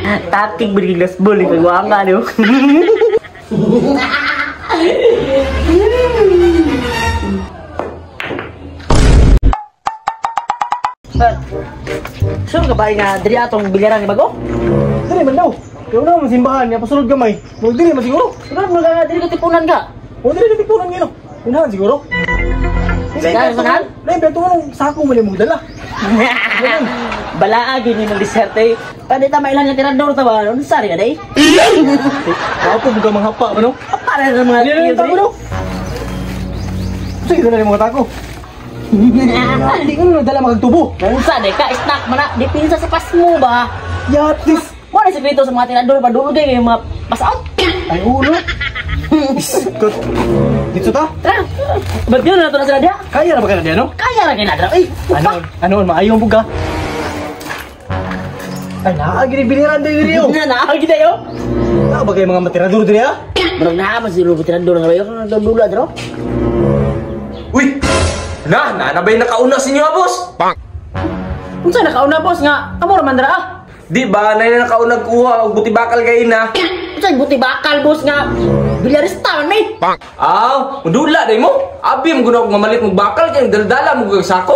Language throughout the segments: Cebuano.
Takik bergilas bol kagwanga niyo. Sure ka ba nga diri atong bilyaran ni bago? Dili man daw. Kaya na man simbahan niya pasulod gamay. Mo dili man siguro. Siguro mo nga diri katipunan ka. O dili katipunan ngino. Unahan siguro. Unahan? Lain pero tuong sako man imong dala. Balaagi ni mong diserte. Pwede ta mailan nga tirador ta ba? Unsa ri ka day? Ako buga manghapa ba no? Para sa mga tiyo no. Sige dala nimo tako. Di ko dala magtubo. Unsa day ka snack man na dipinsa sa pasmo ba? Yatis. Mo na sekreto sa mga tirador ba dulgay kay mga pass out. Ay ulo. Iskot. Dito ta? Tara. Ba't yun na to na sila diha? Kaya ra ba ka na diha no? Kaya ra kay na dra. Ay, ano ano maayo mo ka? Ay naa gini biliran diri yo. Naa gid ayo. Naa ba kay mga matirador diri ha? Murag naa man siguro tirador nga bayo dula dro. Uy. Na, na ba'y nakauna sa inyo, boss? Unsa nakauna, boss nga? Amo ra man dra ah. Di ba na nakauna kuha og buti bakal kay na? Unsa buti bakal, boss nga? Bilyarista man may. Aw, mudula day mo. Abi mo guna og mamalit mo bakal kay daldala mo kag sako.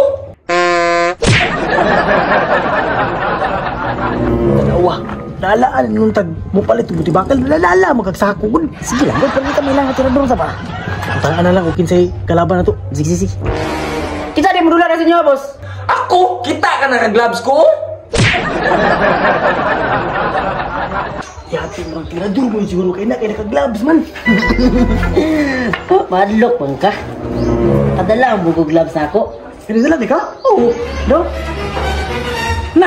Tanawa. Dalaan nung tag mo palit og buti bakal, dala mo kag sako gud. Sige lang, gud pagkita may lang tirador sa ba. Tangan na lang og kinsay kalaban na to. Sige, sige. Kita di mudula na sa inyo, boss. Ako, kita ka na gloves ko. Yati mo tirador mo siguro kay na kay naka-gloves man. Madlok man ka. Padala mo ko gloves nako. Pinadala di ka? Oo. Do. Na.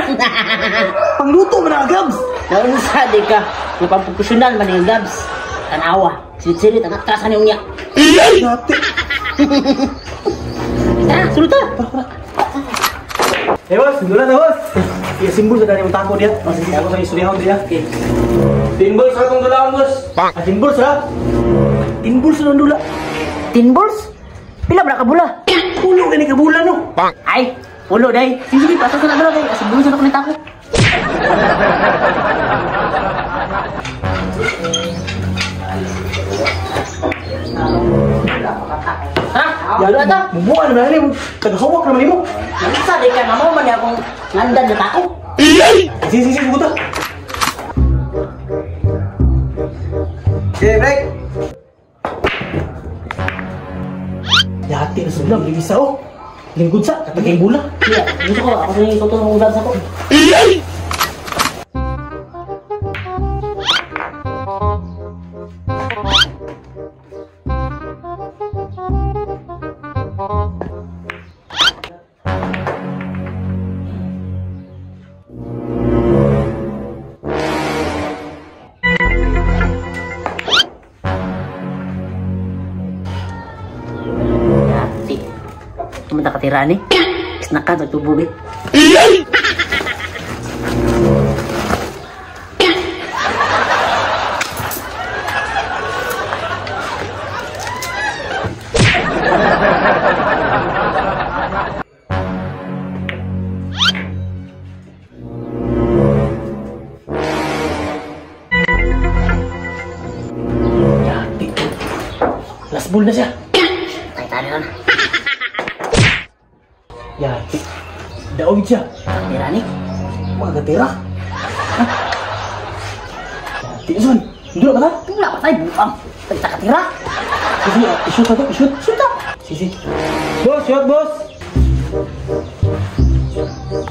Pangluto man ang gloves. Naunsa di ka? Yung pamprofesyonal man yung gloves. Tanawa. Sirit-sirit ang atras ani unya. Yati. Tara, sulod ta. Eh boss, dula na boss. Iya simbol sa dani mo tako diya. Oh, sige, ako sa isturyahon diya. Okay. Timbol sa atong dulaon, boss. Ah, timbol sa. Timbol sa dula. Timbols? Pila ba ka bula? Pulo gani ka bula no. Ay, pulo day. Sige, sige, pasa sa na kay simbol sa ako ni tako. Ha? Dula ta. Mubuan na nimo, tagahawak naman nimo. Unsa di ka nga mo man akong ngandan na tako. Sige, sige, buta. Okay, break. Yati na sudlam, isa oh. Lingkod sa katagay bula. Iya, gusto ko ako sa ituto ng gloves ako. Yati. Tumata katira ni. Snakan sa tubo eh. Yati. Last ball na siya. Tay tani na. Yati. Daog siya. Tira ni. Mga katira. Yati son. Dula ba ta? Dula pa tay buang. Tay ta katira. Sige, i-shoot na to, i-shoot. Shoot ta. Sige. Boss, shoot boss.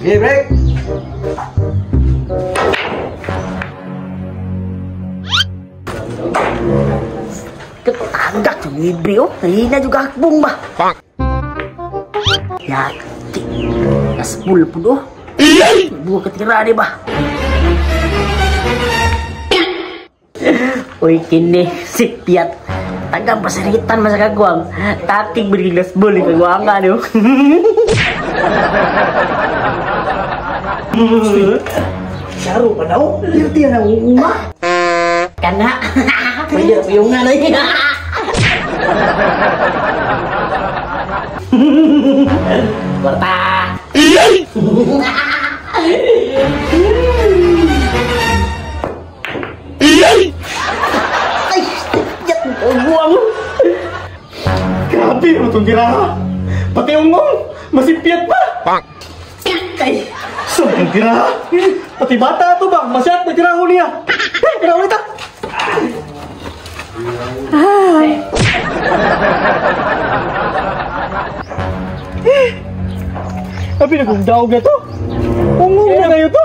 Okay, break. Ketagak yung libre oh. Nahina juga akbong ba. Yati. Nasbul po do. Buwa katira di ba? Uy, kini si Piat. Tagang pasiritan man sa kagwang. Taking bergilas bol kagwang ka niyo. Syaro pa daw. Pirti na uuma. Kana. Pwede na piyong nga na yun. Kwarta. itong tiraha. Pati ungong, masipyat pa. Ay, Sobrang tiraha. Pati bata to ba, masyat na tiraho niya. Eh, tiraho nita. Abi na kong daog na to. Ungong na kayo to.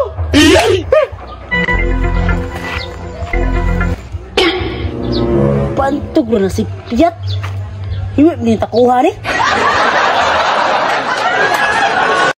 Pantog na si Piat. Hiwi ni takuha ni.